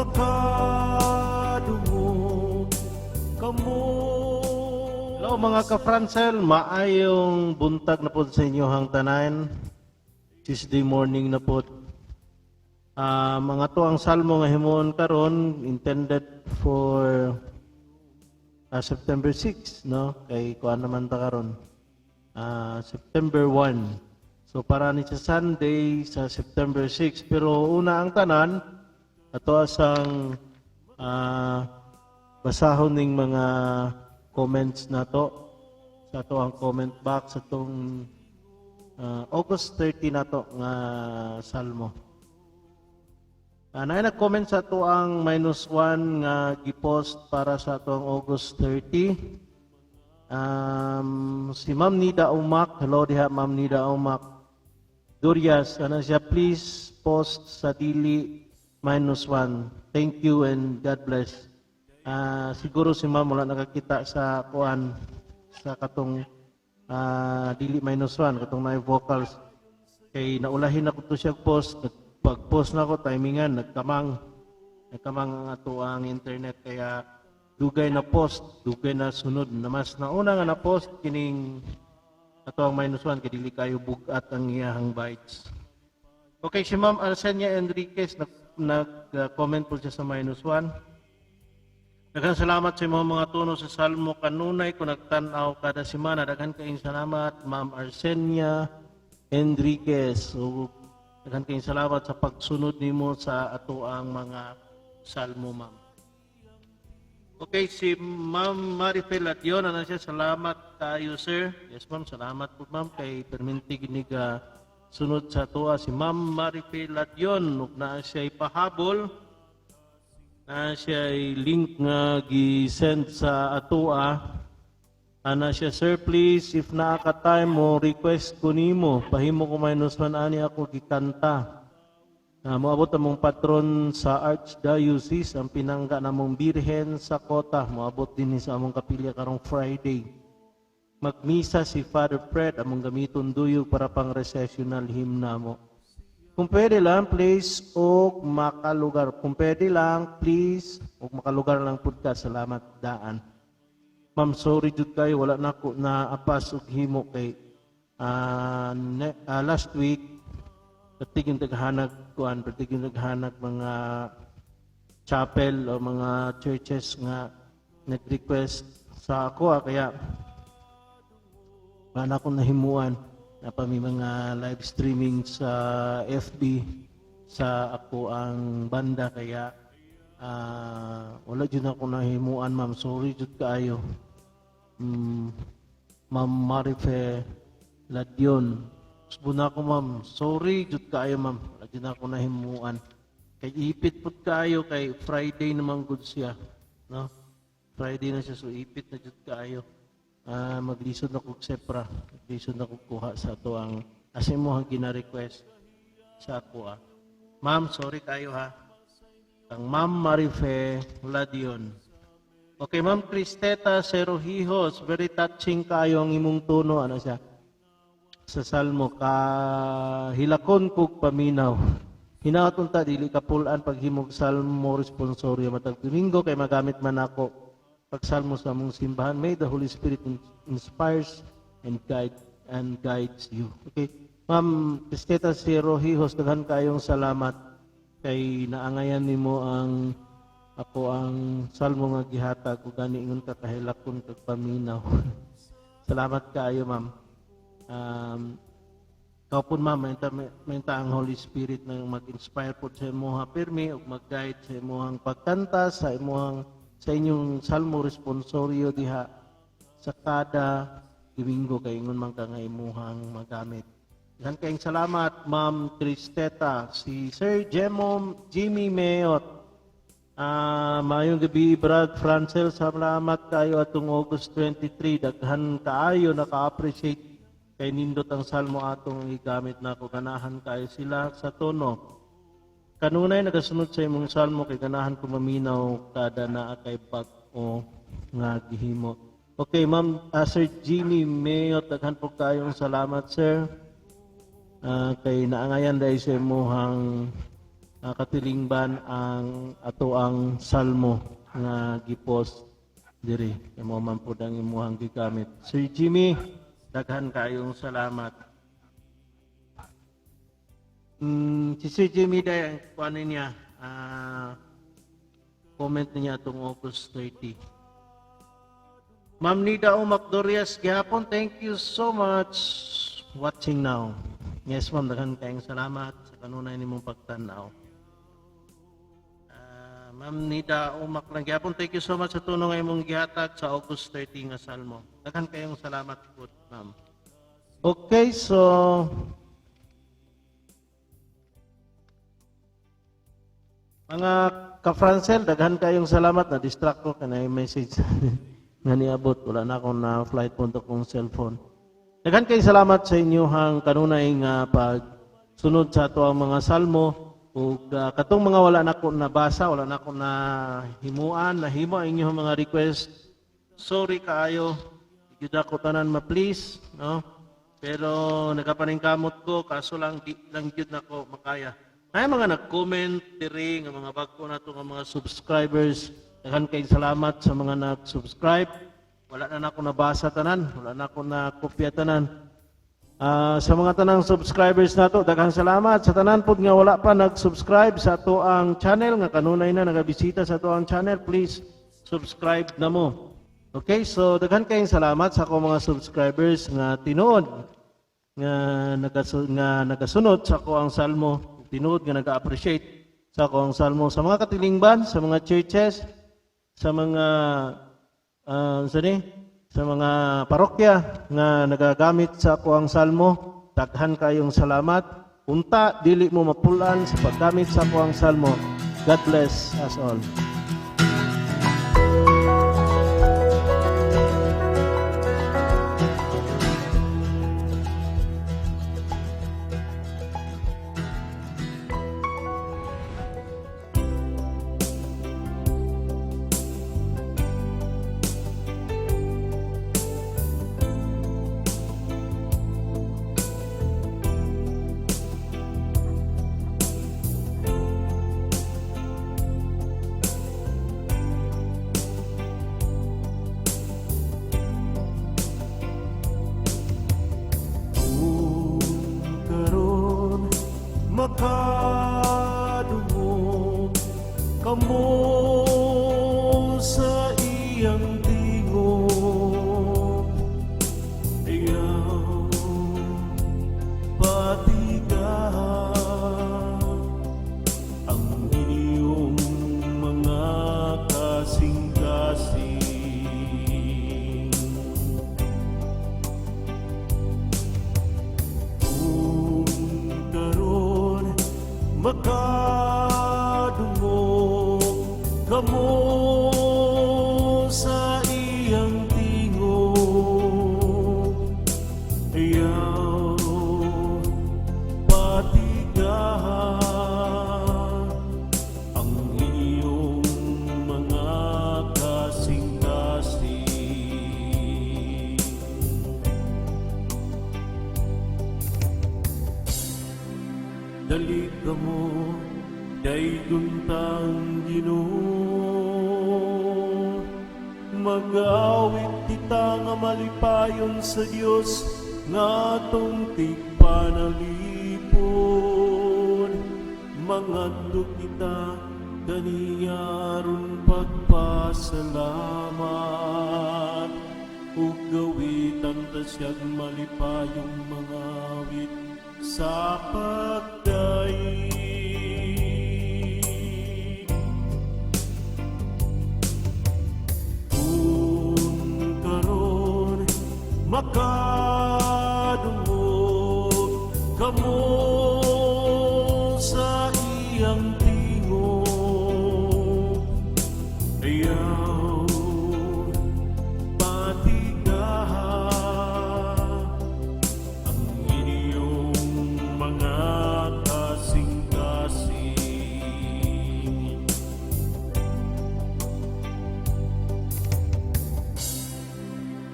Makadungog kamo. Hello, mga ka-Francel, maayong buntag na po sa inyo hang tanan. Tuesday morning na po. Mga to ang salmo nga himuon karon intended for September 6, no? Kay kuan naman ta karon. September 1. So para ni sa Sunday sa September 6, pero una ang tanan, ato asang basahon ning mga comments nato sa ato ang comment box sa atong August 30 nato nga salmo. Naay nag-comment sa ato ang -1 nga gipost para sa ato ang August 30. Si Ma'am Nida Umak, hello diha, Ma'am Nida Umak. Durias, ano siya, "Please post sa dili -1. Thank you and God bless." Siguro si Ma'am wala nakakita sa kuan, sa katong dili -1, katong na vocals. Kay naulahin ako to siya post, pag-post na ako, timingan, nagkamang. Nagkamang ang ato ang internet, kaya dugay na post, dugay na sunod. Na mas nauna nga na post kining ato ang -1 kay dili kayo bugat ang iyahang bytes. Okay, si Ma'am Arsenia Enriquez nag-comment po siya sa -1. "Daghang salamat sa imong mga tono sa Salmo kanunay ko nagtan-aw kada semana." Daghan kayong salamat, Ma'am Arsenia Enriquez. So, daghan kayong salamat sa pagsunod nimo sa ato ang mga salmo, ma'am. Okay, si Ma'am Marifel Lation, ano siya, "Salamat tayo, sir." Yes, ma'am, salamat po, ma'am, kay perminti ginig sunod sa atoa si Ma'am Marifel Lation, ug naa siya ipahabol, naa siya link nga gi-send sa atoa. Ana siya, "Sir, please, if naa ka time mo, request ko nimo, pahimo ko -1 ani ako gikanta. Moabot among patron sa Archdiocese, ang pinangga namong Birhen sa Kota, moabot din sa among kapilya karong Friday. Magmisa si Father Fred, among gamiton duyog para pang recessional hymn namo. Kung pwede lang, please, og makalugar. Kung pwede lang, please, og makalugar lang pud ka. Salamat daan." Ma'am, sorry jud kayo, wala na ko na apas og himo kay last week pertig yung taghanag kuan, pertig yung taghanag mga chapel o mga churches nga nag-request sa ako, kaya wala na akong nahimuan na pa may mga live streaming sa FB sa ako ang banda, kaya wala jud ako nahimuan, ma'am. Sorry jud kaayo. Ma'am Marife Ladion. Usbo na ako, ma'am. Sorry jud kaayo, ma'am. Wala jud ako nahimuan. Kay ipit pud kaayo kay Friday naman gud siya. No? Friday na siya, so ipit na jud kaayo. Maglisod na kog sepra. Maglisod na kog kuha sa ato ang asa mo ang gina-request sa ako. Ma'am, sorry kayo ha. Ang Ma'am Marife Ladion. Okay, Ma'am Cristeta Serojijos, "Very touching kayo ang imong tono," ano siya. "Sa Salmo, ka hilakon kog paminaw. Hinaot unta dili ka pulan paghimog Salmo responsorio matag Domingo kay magamit man ako pagsalmo sa among simbahan. May the Holy Spirit inspires and guides you." Okay. Ma'am Cristeta Serojijos, daghan kayong salamat kay naangayan nimo ang ako ang salmo nga gihatag ug gani ingon ka kahilakon kag paminaw. Salamat kaayo, ma'am. Ikaw po, ma'am, mainta ang Holy Spirit na mag-inspire po sa imuha pirmi ug mag-guide sa imuhang pagkanta, sa inyong salmo responsorio diha sa kada Domingo kay ingon man ka nga imuhang magamit. Daghan kayong salamat, Ma'am Cristeta, si Sir Jemo Jimmy Mayot. "Maayong gabi, Brad Francel, salamat kayo atong August 23. Daghan kaayo naka-appreciate kay nindot ang salmo atong gigamit nako. Ganahan kaayo sila sa tono. Kanunay nagasunod sa imong salmo kay ganahan ko maminaw kada naa kay bag-o nga gihimo." Okay, Ma'am, Sir Jimmy Mayot, daghan po kayong salamat, sir. Kay naangayan dahil sa imuhang Katilingban ang ato ang salmo nga gipost diri. Mao man pud ang imuhang gigamit. Sir Jimmy, daghan kayong salamat. Si Sir Jimmy day ang kuan niya, comment niya atong August 30. Ma'am Nida O. Macdorias, gihapon, thank you so much watching now. Yes, ma'am, daghan kayong salamat sa kanunay nimong pagtan-aw. Ma'am Nida Umak lang gihapon, thank you so much sa tunong nga imong gihatag sa August 30 nga salmo. Daghan kayong salamat po, ma'am. Okay, so mga ka-Francel, daghan kayong salamat. Na-distract ko kanay message nga niabot. Wala na akong na flight mode akong cellphone. Daghan kayong salamat sa inyong kanunay nga pagsunod sa ato ang mga salmo ug katong mga wala na ko nabasa, wala na ko na himuan, nahimo ang inyong mga request. Sorry kaayo. Gyud ako tanan ma-please, no? Pero nagapaningkamot ko, kaso lang di lang gyud nako makaya. Ay mga nag-comment diri nga mga bag-o nato nga mga subscribers, daghan kayong salamat sa mga nag-subscribe. Wala na nako nabasa tanan, wala na ako na kopya tanan. Sa mga tanang subscribers nato, daghang salamat sa tanan pud nga wala pa nag-subscribe sa ato ang channel nga kanunay na nagabisita sa ato ang channel, please subscribe na mo. Okay, so daghan kayong salamat sa akong mga subscribers nga tinuod nga nagasunod sa ako ang salmo, tinuod nga naga-appreciate sa ako ang salmo, sa mga katilingban, sa mga churches, sa mga sa mga parokya nga nagagamit sa ako ang salmo, daghan kayong salamat. Unta dili mo mapulan sa paggamit sa ako ang salmo. God bless us all. Kung karon makadungog kamo sa iyang tingog, ayaw patigaha ang inyong mga kasing-kasing. Kung karon makadungog kamo sa iyang tingog, ayaw patigaha ang inyong mga kasing-kasing. Dali kamo, daygon tang Ginoo. Mag-awit kita nga malipayon sa Dios nga atong tigpanalipon. Mangadto kita kaniya aron pagpasalamat ug gawitan ta siyag malipayong mga awit sa pagdaig. Kung karon makadungog kamo sa iyang tingog, ayaw patigaha ang inyong mga kasing-kasing.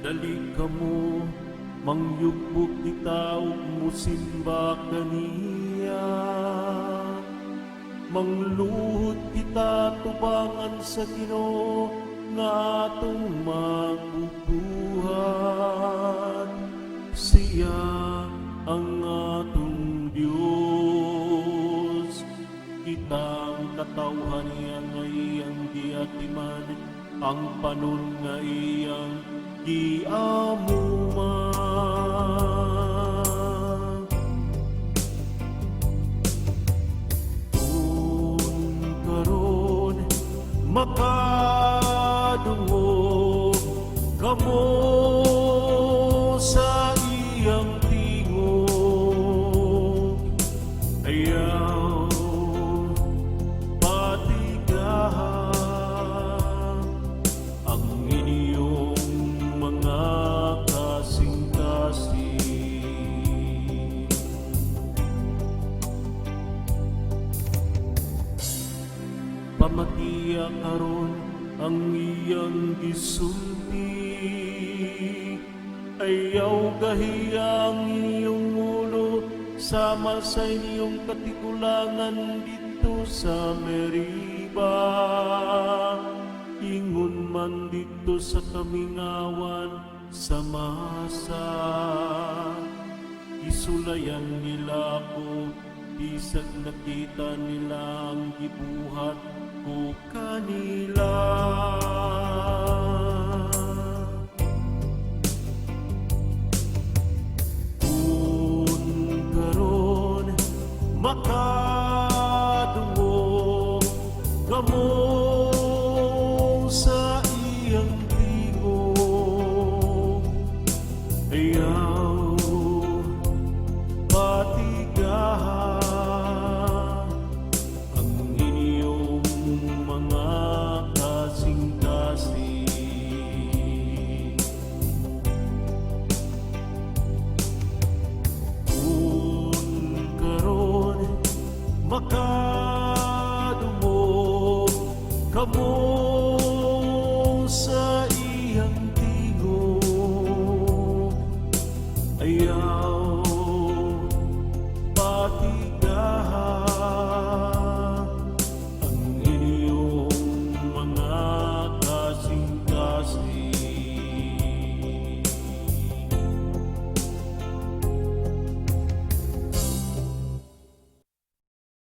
Dali kamo, mangyugbog kita ug musimba kaniya. Mangluhod kita tubangan sa Ginoo nga atong magbubuhat. Siya ang atong Dios. Kitang katawhan niya nga iyang giatiman, ang panon nga iyang giamuman. Kung karon makadungog kamo sa iyang tingog, ayaw patigaha ang inyong mga kasing-kasing. Pamatiya karon ang iyang gisulti. Ayaw gahiya ang inyong ulo sama sa inyong katigulangan didto sa Meriba, ingon man didto sa kamingawan sa Masa. Gisulayan nila ako bisag nakita nila ang gibuhat ko kanila. Kung karon makadungog kamo sa iyang tingog, ayaw patigaha ang inyong mga kasing-kasing. Kung karon makadungog kamo